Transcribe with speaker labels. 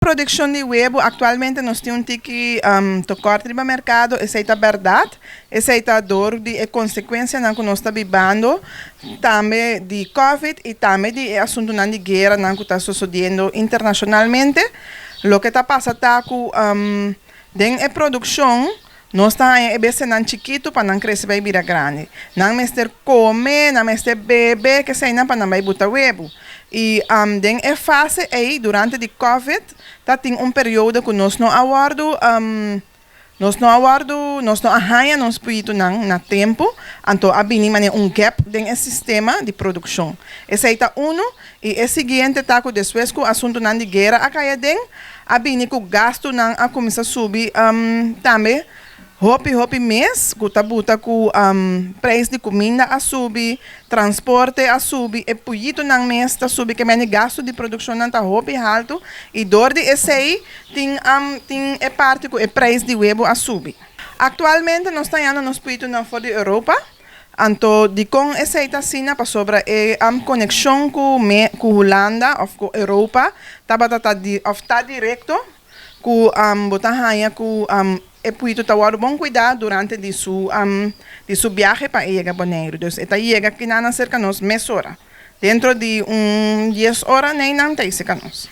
Speaker 1: Produkshon di webu, aktualmente nos tin un tiki tekort riba merkado. Esei ta bèrdat. Esei ta dor di e konsekuensianan ku nos ta bibando, tambe di Covid i tambe di e asuntunan di gueranan ku ta sosodiendo internashonalmente. Loke ta pasa ta ku den e produkshon nos ta haña e bestianan chikitu pa nan krese bai bira grandi. Nan mester kome, nan mester bebe, keseinan pa nan bai buta webu. I den e fase ei, durante di Covid, ta tin un periodo ku nos no a wòrdu, nos no a wòrdu, nos no a haña nos puyitunan na tempu, anto a bini manera un gap den e sistema di produkshon. Esei ta unu, i e siguiente ta ku despues ku asuntunan di guera a kai aden, a bini ku gastunan a kuminsá subi tambe hopi hopi mes, ku ta buta ku preis di kuminda a subi, transporte a subi, e puyitunan mes ta subi, ke mende gastu di produkshonnan ta hopi haltu i dor di esei tin e parti ku e preis di webu a subi. Aktualmente nos ta hañando nos puyitunan for di Europa. Anto dikon esei ta asina? Pasobra e konekshon ku me ku Hulanda òf ku Europa tabata ta di òf ta direkto ku bo ta haña ku e puitu ta wòrdu bon kuidá durante di su biahe pa e yega Boneiru. Dus e ta yega kinanan serka nos mesora. Dentro di un 10 ora neinan ta ei serka nos.